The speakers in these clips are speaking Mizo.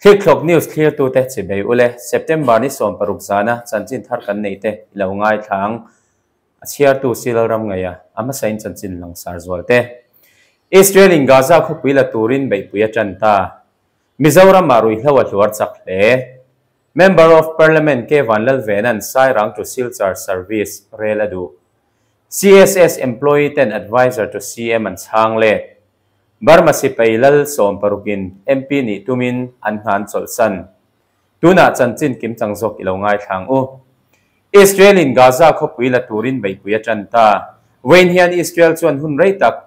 Thlikthlawk News thlirtute chibei ule, September ni 16 zana chanchin thar kan neite i lo ngaithla ang. A chhiartu Silal ram ngaia a hmasain chanchin langsar zual te. Israel in Gaza khawpui la turin beihpui a tan ta. Mizoram ah ruihhlo a hluar chak hle. Member of Parliament K Vanlalvena'n Sairang to Silchar service rel a duh. CSS employee ten advisor to CM an chhang let. Burma sipai lal 16in MP nih tumin an hna an chawlhsan. Tunah chanchin kimchang zawk i lo ngaithla ang u. Israel in Gaza khawpui la turin beihpui a tan ta. Vawiin hian Israel chuan hun rei tak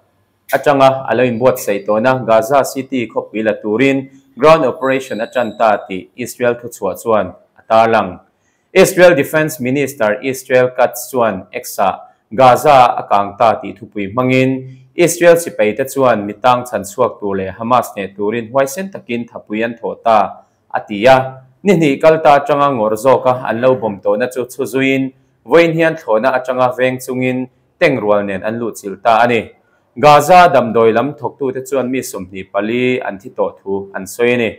atanga a lo inbuatsaih tawhna Gaza City khawpui la turin ground operation a tan ta tih Israel thuchhuah chuan a tarlang. Israel Defence Minister Israel Katz chuan X-ah Gaza a kang ta tih thupui hmangin Israel sipai te chuan mitang chan chhuak tur leh Hamas hneh turin huaisen takin thapui an thawh ta a ti a. Ni hnih kal ta atanga ngawrh zawka an lo bawm tawhna chu chhuzuiin vawiin hian thlawhna atanga veng chungin tengrual nen an luh chilh ta a ni. Gaza damdawi lam thawktute chuan mi 24 an thi tawh thu an sawi a ni.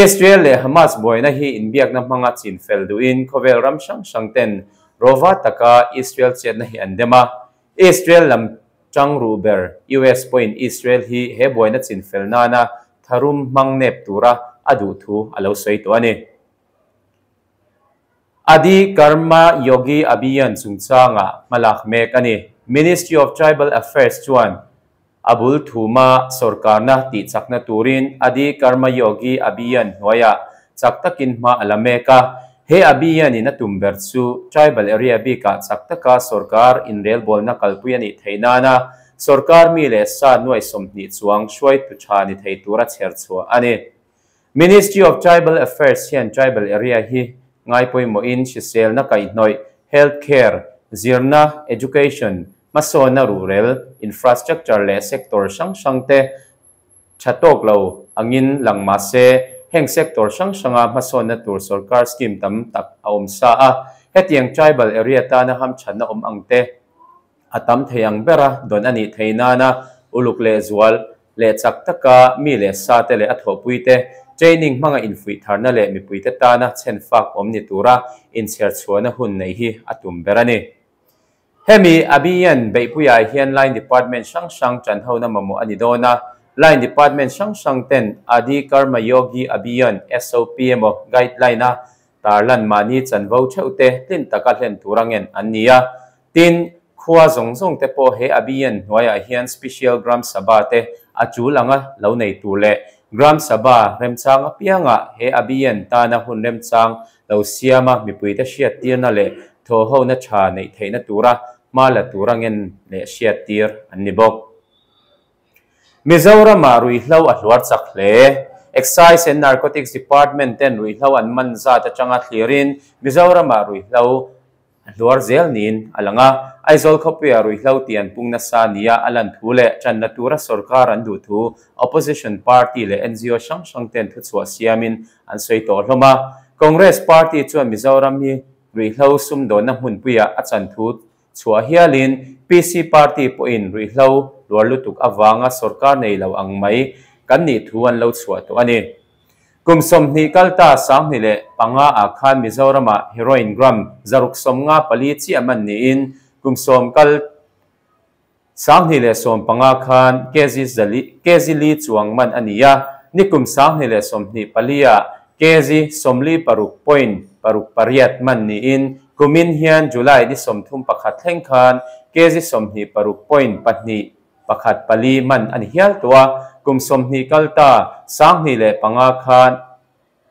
Israel leh Hamas buaina hi inbiakna hmanga chin fel duhin khawvel ram hrang hrang ten rova taka Israel chetna hi an dem a. Israel lam tang ru ber US pawhin Israel hi he buaina chin fel nana tharum hmang nep tura a duh thu a lo sawi tawh a ni. Adi Karma Yogi Abhiyan chungchanga hmalak mek a ni. Ministry of Tribal Affairs chuan Abul thuma sarkarna tih chakna turin Adi Karma Yogi Abhiyan hnuaia chak takin hma ala mek a. He Abhiyan in a tum ber chu tribal area bika chak taka sarkar in rel bolna kalpui ani theinana sarkar mi leh sa nuai 20 chuang hruai tu tha ni thei tura chher chhuah ani. Ministry of Tribal Affairs hian tribal area hi ngaipawimawh mo in hrisel na kaihhnawih healthcare zirna education masona rural infrastructure leh sector hrang hrang te thatawk lo angin langma se heng sector hrang hranga hmasawnna tur sarkar scheme tam tak a awm sa a. Hetiang tribal area tana ham thatna awm ang te a tam thei ang bera don ani theinana uluk leh zual leh chak taka mi leh sa te leh a thawhpui te training hmanga infuih tharna leh mipui te tana chen fak awm ni tura inchher chhuahna hun nei hi a tum ber a ni. Hemi Abhiyan beihpuiah hian line department hrang hrang chan ho na mamawh ani dawn a. Line department hrang hrang ten Adi Karma Yogi Abhiyan SOP emaw guideline a tarlan mani chanvo theuh te tlin taka hlen turangen an ni a. Tin khua zawng zawng te pawh he Abhiyan hnuaiah hian special Gram Sabha te a chul anga lo nei tur leh Gram Sabha remchang apianga he Abhiyan tana hun remchang lo siama mipui te hriat tirna leh thaw ho na tha nei theihna tura hma la turangen leh hriat tir an ni bawk. Mizoram ah ruihhlo a hluar chak hle. Excise and Narcotics Department ten ruihhlo an man zat atanga thlirin Mizoram ah ruihhlo a hluar zel niin a lang a. Aizawl khawpuia ruihhlo ti an pung nasa nia a lan thu leh channa tura sarkar an duh thu opposition party leh NGO hrang hrang ten thuchhuah siamin an sawi tawh hlawm a. Congress party chuan Mizoram hi ruihhlo sumdawnna hmunpuia a chan thu chhuah hialin PC party pawhin ruihhlo luar lutuk awanga sarkar nei lo ang mai kan nih thu an lo chhuah tawh a ni. Kum 20 kalta 2005 ah khan Mizoram ah heroin gram 654 chi aman niin kum 10 kal 2015 khan kg li chuang man ania. Ni kum 2024 ah kg 46.68 man niin kumin hian July ni 31 thleng khan kg 26.214 man ani hial tua. Kum 20 kalta 2005 khan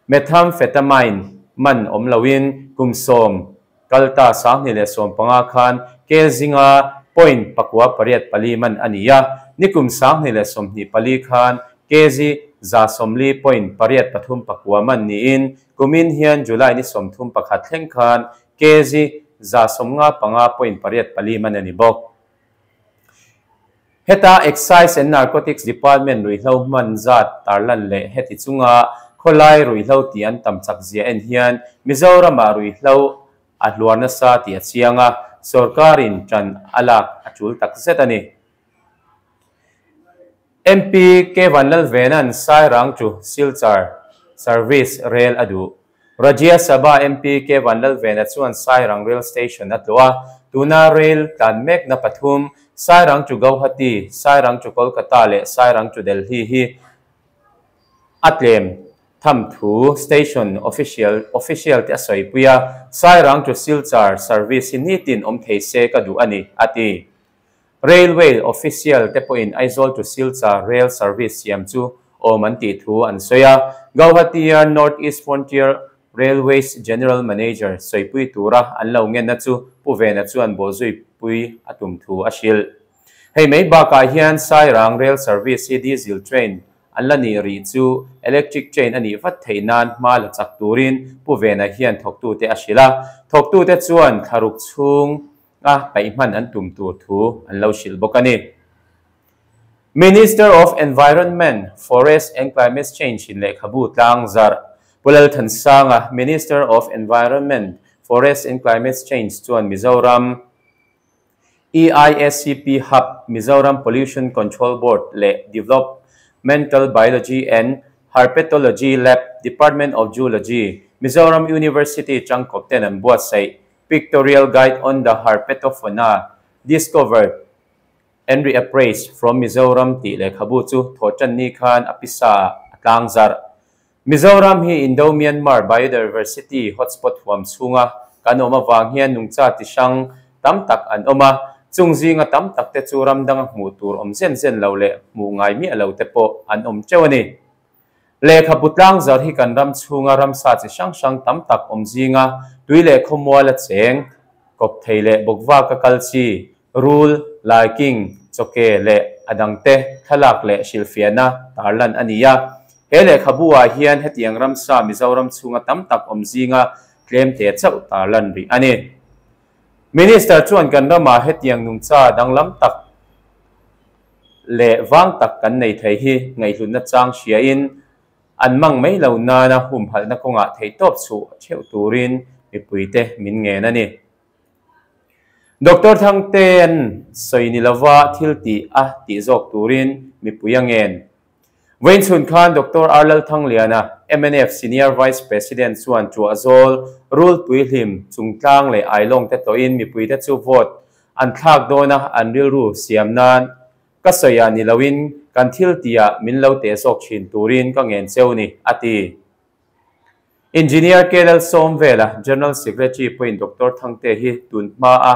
methamphetamine man awm loin kum 10 kalta 2015 khan kg 0.98 man ania. Ni kum 2024 khan kg 140.839 man niin kumin hian July ni 31 thleng khan kg 155.84 man ani bawk. Heta Excise and Narcotics Department ruihhlo man zat tarlan leh heti chunga khawlai ruihhlo ti an tam chak zia en hian Mizoram ah ruihhlo a hluar nasa ti a chianga sarkarin chan alak a tul tak zet ani. MP K Vanlalvena'n Sairang chu Silchar service rel a duh. Rajya Sabha MP K Vanlalvena chuan Sairang Rail Station a tlawh a, tuna rail tlan mekna pathum, Sairang to Gauhati, Sairang to Kolkata leh Sairang to Delhi hi a tlem tham thu station official official te a sawipui a, Sairang to Silchar service hi nitin awm thei se ka duh a ni, a ti. Railway official te pawhin Aizawl to Silchar rail service siam chu awm an tih thu an sawi a, Gauhati-a North East Frontier Railways General Manager sawipui tura an lo ngenna chu Pu Vena chuan bawhzuipui a tum thu a hrilh. Hei mai bakah hian Sairang rail service hi diesel train an la nih rih chu electric train a nih vat theih nan hma la chak turin Pu Vena hian thawktute a hrilh a, thawktute chuan thlaruk chhung a paih hman an tum tur thu an lo hrilh bawk a ni. Minister of Environment, Forest and Climate Change in lehkhabu tlang zarh Pu Lalthansanga, Minister of Environment, Forest and Climate Change chuan Mizoram EISCP Hub, Mizoram Pollution Control Board leh Developmental Biology and Herpetology Lab, Department of Zoology, Mizoram University tangkawp ten an buatsaih Pictorial Guide on the Herpetofauna Discovered and Reappraised from Mizoram tih lehkhabu chu thawhtanni khan a pisa a tlang zarh. Mizoram hi Indo-Myanmar Biodiversity Hotspot huam chhunga kan awm avang hian nungcha ti hrang tam tak an awm a, chung zinga tam tak te chu ram danga hmuh tur awm zen zen lo leh hmuh ngai miah lo te pawh an awm teuh a ni. Lehkhabu tlang zarh hi kan ram chhunga ramsa chi hrang hrang tam tak awm zinga tui leh khawmual a cheng, kawp thei leh bawkvaka kal chi, rul, laiking, chawke leh a dangte thlalak leh hrilhfiahna tarlan a ni a. He lehkhabu ah hian hetiang ramsa Mizoram chhunga tam tak awm zinga tlemte chauh tarlan rih a ni. Minister chuan kan ramah hetiang nungcha danglam tak leh vang tak kan nei thei hi ngaihhlutna chang hriain an mang mai lo nana humhalhna kawngah theihtawp chhuh theuh turin mipuite min ngen a ni. Doctor Thangtea'n sawi ni lova thil tih a tih zawk turin mipui a ngen. Vawiin chhun khan Doctor R Lalthangliana, mnf Senior Vice President chuan Tuahzawl, Rulpui hlim, Chungtlang leh Ailawng te tlawhin mipuite chu vote an thlak dawn a, an rilru siam nan ka sawi ah ni loin kan thil tih ah min lo teh zawk thin turin ka ngen cheu ni, a ti. Engineer KL Sawmvela, General Secretary pawhin Doctor Thangte hi tun hma a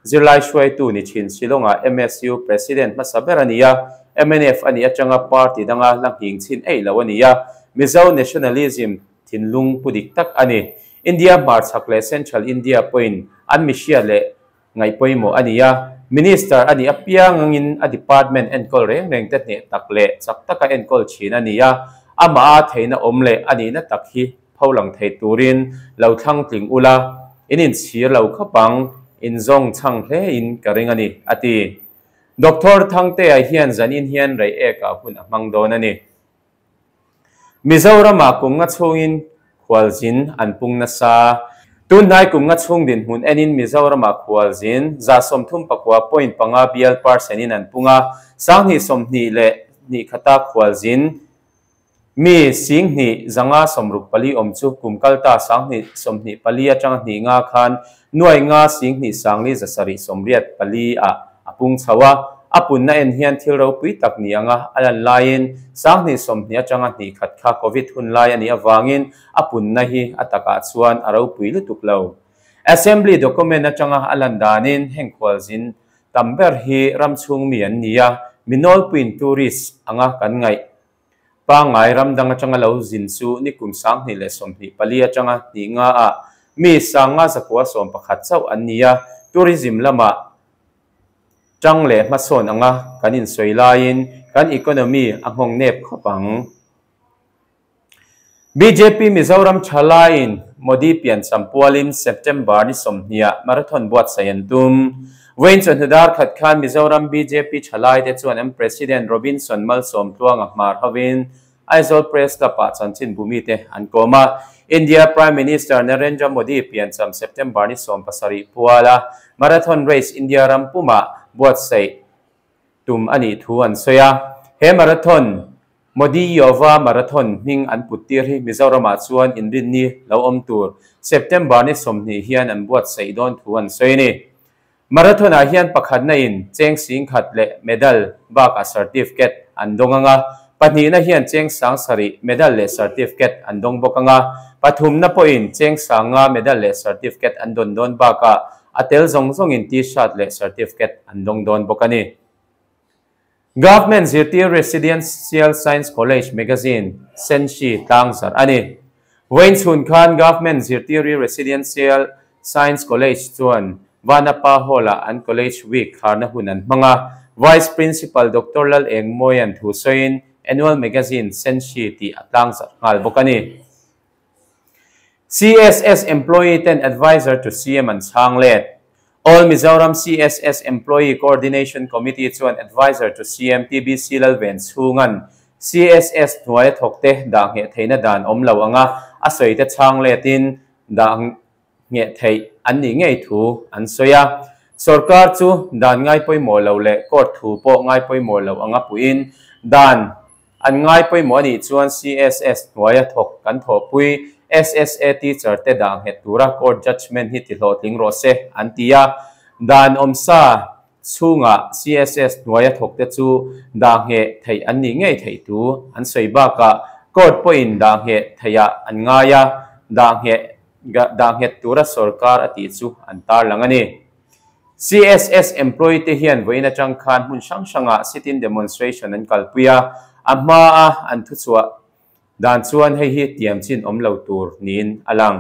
zirlai hruaitu ni thin Shillong-ah MSU President hmasa ber a ni a, mnf a nih atanga party danga la nghing chhin eih lo a ni a, Mizo nationalism thinlung pu dik tak a ni. India hmarchhak leh Central India pawhin an mihria leh ngaih pawimawh a ni a, Minister a nih apiang angin a department enkawl reng reng te hneh tak leh chak taka enkawl thin a ni a, amah a theihna awm leh a nihna tak hi pholang thei turin lo thlang tling ula, in inchhir lo khawp ang, in zawng chhang hle in ka ring a ni, a ti. Doctor Thangtea hian zanin hian rei ekah hun a hmang dawn a ni. Mizoramah kum nga chhungin khualzin an pung nasa. Tunhnai kum nga chhung dinhmun enin Mizoramah khualzin 39.5 bial percent in an pung a, 2021 khata khualzin mi 2564 awm chu kum kalta 2024 atanga hnih nga khan nuai nga 10 sangli 784 ah a pung chho a. A punna en hian thil ropui tak ni anga a lan laiin 2020 atanga hnih khat kha Covid hun lai a nih avangin a punna hi a takah chuan a ropui lutuk lo. Assembly document atanga a lan danin heng khualzin tam ber hi ram chhung mi an ni a, mi nawlpuiin tourist anga kan ngaih pangngai ram dang atanga lo zin chu nikum 2024 atanga hnih nga ah mi 5911 chauh an ni a, tourism lamah tang leh hmasawn anga kan insawi laiin kan economy a nghawng nep khawp ang. Bjp Mizoram thalaiin Modi piancham pualin September ni 20 ah marathon buatsaih an tum. Vawiin chawhnu dar khat khan Mizoram bjp thalai te chuan an President Robinson Malsawmtluanga hmar hovin Aizawl Press Club ah chanchin bumi te an kawm a. India Prime Minister Narendra Modi piancham September ni 17 puala marathon race India ram pumah buatsaih tum a nih thu an sawi a. He marathon Modi Yova Marathon hming an put tir hi Mizoramah chuan inrinni lo awm tur September ni 20 hian an buatsaih dawn thu an sawi a ni. Marathon-ah hian pakhatna in cheng singkhat leh medal bakah certificate an dawng ang a, pahnihna hian cheng sangsarih medal leh certificate an dawng bawk ang a, pathumna pawhin cheng sanga medal leh certificate an dawn dawn bakah a tel zawng zawngin T-shirt leh certificate an dawng dawn bawk a ni. Government Zirtir Residential Science College Magazine Senshi tlangzarh a ni. Vawiin chhun khan Government Zirtiri Residential Science College chuan Vanapa Hall-ah an College Week kharna hun an hmang a. Vice Principal Doctor Lal Engmawia'n thu sawiin Annual Magazine Senshi tih a tlangzarh nghal bawk a ni. CSS employee ten Adviser to CM an chhang let. All Mizoram CSS Employee Coordination Committee chuan Adviser to CM TBC Lalven chhungan CSS hnuaia thawkte dah ngheh theihna dan awm lo anga a sawite chhang letin dah ngheh theih an nih ngei thu an sawi a. Sorkar chu dan ngai pawimawh lo leh court thu pawh ngai pawimawh lo anga puiin dan An ngai pawimawh a nih chuan CSS hnuaia thawk kan thawhpui SSA teacher te dah nghet tura court judgement hi tihlawhtling rawh se an ti a. Dan awmsa chhungah CSS hnuaia thawk te chu dah ngheh theih an nih ngei theih thu an sawi bakah court pawhin dah ngheh theihah an ngai a, dah ngheh dah nghet tura sorkar a tih chu an tarlang a ni. CSS employee te hian vawiin atang khan hmun hrang hrangah sit-in demonstration an kalpui a, a hmaa an thuchhuah dan chuan hei hi tiam chin awm lo tur niin a lang.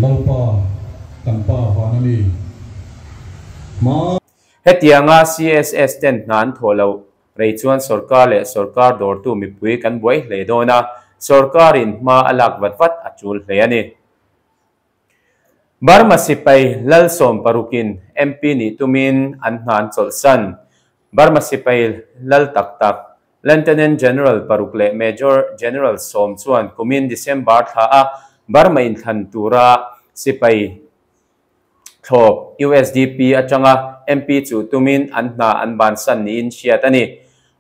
Lalpa kan pa van a ni. Hma. Hetianga CSS ten hna an thawh loh rei chuan sorkar leh sorkar dawrtu mipui kan buai hle dawn a, sorkarin hma a lak vat vat a tul hle a ni. Burma sipai Lalsawm parukin MP nih tumin an hna an chawlhsan. Burma sipai lal tak tak Lieutenant General paruk leh Major General 10 chuan kumin December thla a Burma inthlan tura sipai thlawp USDP atanga MP chu tumin an hna an bansan niin hriat a ni.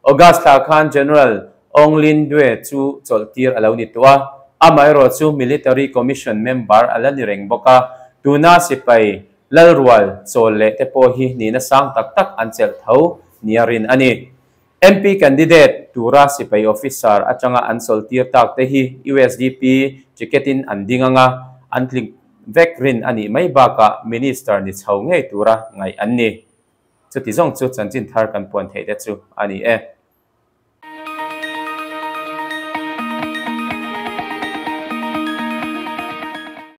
August thla khan General Aung Lin Dwe chu chawlhtir a lo ni tawh a, amaherawh chu Military Commission member a la ni reng bawk a, tuna sipai lalrual chawl leh te pawh hi nihna sang tak tak an chelh tho nia rin a ni. MP candidate tura sipai officer atanga an chawlhtir tak te hi USDP ticket-in an ding anga an tling vek rin a nih mai bakah Minister ni chho ngei tura ngaih an ni. Chuti zawng chu chanchin thar kan puan theih te chu a ni e.